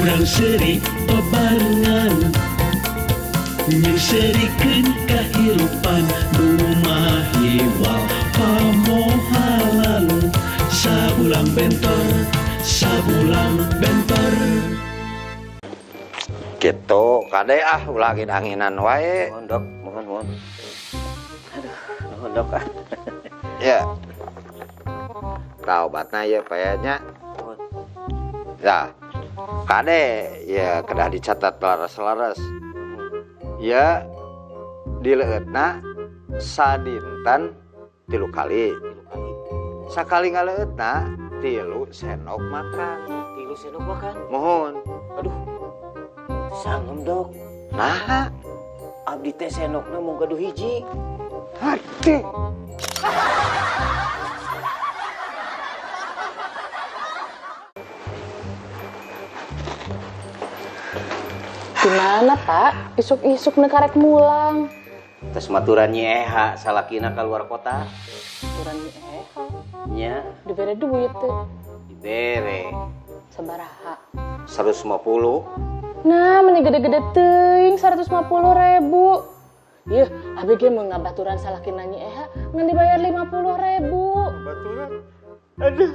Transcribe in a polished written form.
Urang seuri babarengan, Nyeungseurikeun kahirupan nu mahiwal pamohalan. Sabulang bentor, sabulang bentor. Gitu, kade ah, ulah angin-anginan wae. Mohon, Dok, mohon, mohon. Aduh, nuhun, Dok, ah. Ya. Tah, obatna ya payanya. Mohon. Ya. Kade ya kedah dicatat laras-laras. Ya, dileueutna sadinten 3 kali. 3 kali. Sakali ngaleueutna 3 sendok makan. 3 sendok makan? Mohon. Aduh. Sangem, Dok. Nah, abdi teh sendokna mung gaduh hiji. Aduh. Gimana, Pak? Isuk-isuk nekarek mulang. Tes maturan Nyi Eha salakina keluar kota. Maturan Nyi Eha? Nya. Dibere duit tuh. Dibere. Sabaraha? 150. Nah, meni gede-gede teuing 150.000. Yeuh, abi ge mun ngabaturan salakina Nyi Eha ngan dibayar 50.000. Baturan. Aduh.